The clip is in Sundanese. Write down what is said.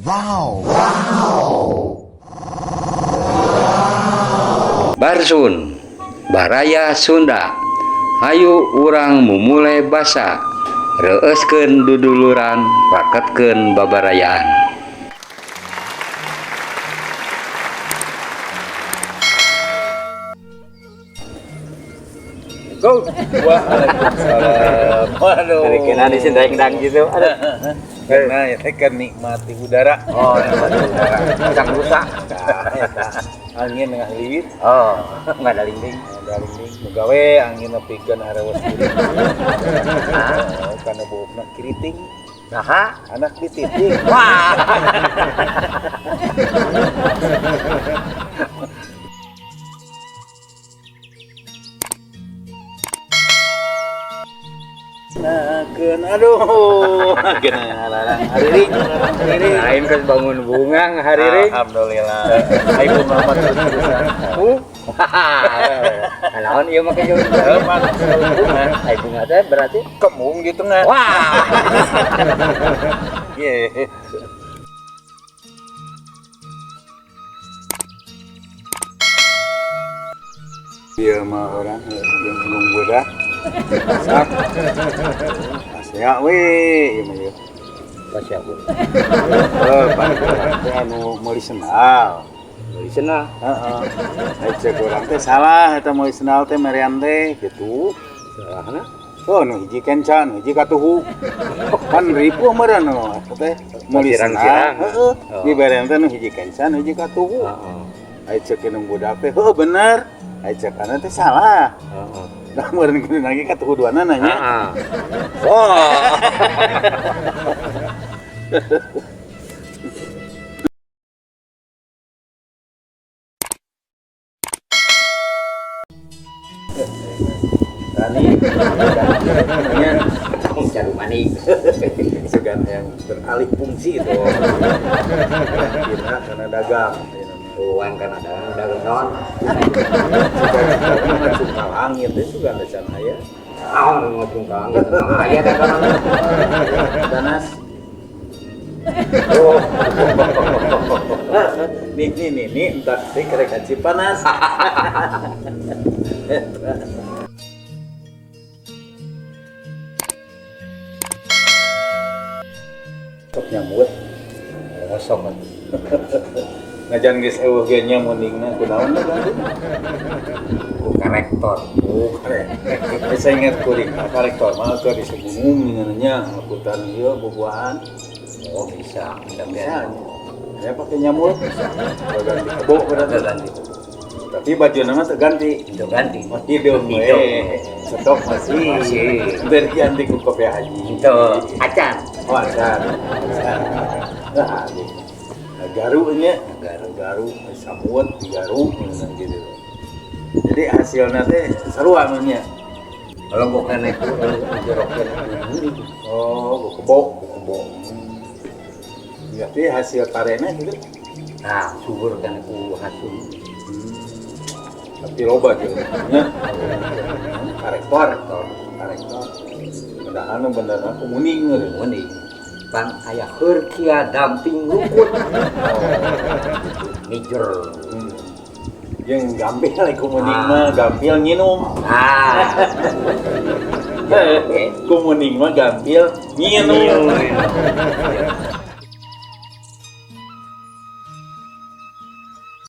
Wow. Barsun, Baraya Sunda. Hayu urang mumule basa. Reueuskeun duduluran, raketkeun babarayaan. Go. Waalaikumsalam. Waduh. Dari kena di sini dang gitu. Aduh. Karena ya teh kan nikmati udara. Oh, nikmati udara. Sang rusak. Angin ngahliwit. Oh, nggak ada linding. Ada linding. Mugawe angin nepikeun harewas kuring. Oh, kana buukna kiriting. Nah, anak dititik. Wah. Nakeun aduh, geuna larang hariring, hariring. Lain kan bangun bunga hariring. Alhamdulillah. Ai bunga mah terus-terusan. Naon ieu make jeung bunga. Ai bunga teh berarti kemung di tengah. Wah. Ye. Ieu mah urang jeung gunung budak. Masak. Pasea we ieu mah ieu. Pasea we. Heuh, teh anu meuli sendal. Meuli sendal. Heeh. Ai cek urang teh salah eta meuli sendal teh merian teh kitu. Salahna? Oh, nu hiji kencan, nu hiji katuhu. Pan ripuh meureun nu eta teh meuli sendal. Heeh. Diberean teh nu hiji kencan, nu hiji katuhu. Heeh. Ai cek nu budak teh heuh bener. Ai cek kana teh salah. Heeh. Nah, meureun kudu lagi katuhu duana nanya. Heeh. Wah. Tani, namanya jarum manik. Segan yang beralih fungsi itu. Kita karena dagang. Tuan kan ada dagang non. Sugan ngacung ka langit teh sugan teh can aya. Naon ngacung ka langit? Aya dagang. Danas. Oh. Nih nih nih nih entar teh kerek kaci panas. Sok nyamut. Oh, sok. Ngajan geus eueuh ge nyamuningna kunaon da berarti? Ku karektor. Oh, karektor. Saya ingat kuring, karektor mah keur di Segunung nya angkutan ieu bubuahan. Oh, bisa. Bisa. Saya pakai nyamul. Ganti kebo berarti. Ganti. Tapi baju nama teu ganti. Teu ganti. Oh, hidung we. Stok masih. Masih. Teu diganti ku kopi haji. Teu acan. Oh, acan. Acan. Nah, garu nya, garu, samut, garu gitu. Jadi hasilnya teh seru anunya. Kalau bukan itu jeruk itu. Oh, kebo, kebo. Berarti hasil parena gitu. Nah, subur kan ku hasil. Tapi loba gitu. Nya. Karektor, karektor. Padahal nu benerna ku muning gitu. Muning. Pan aya heurkia damping rukun. Nijer. Jeung gampil ku muning mah gampil nginum. Ah. Ku muning mah gampil nginum.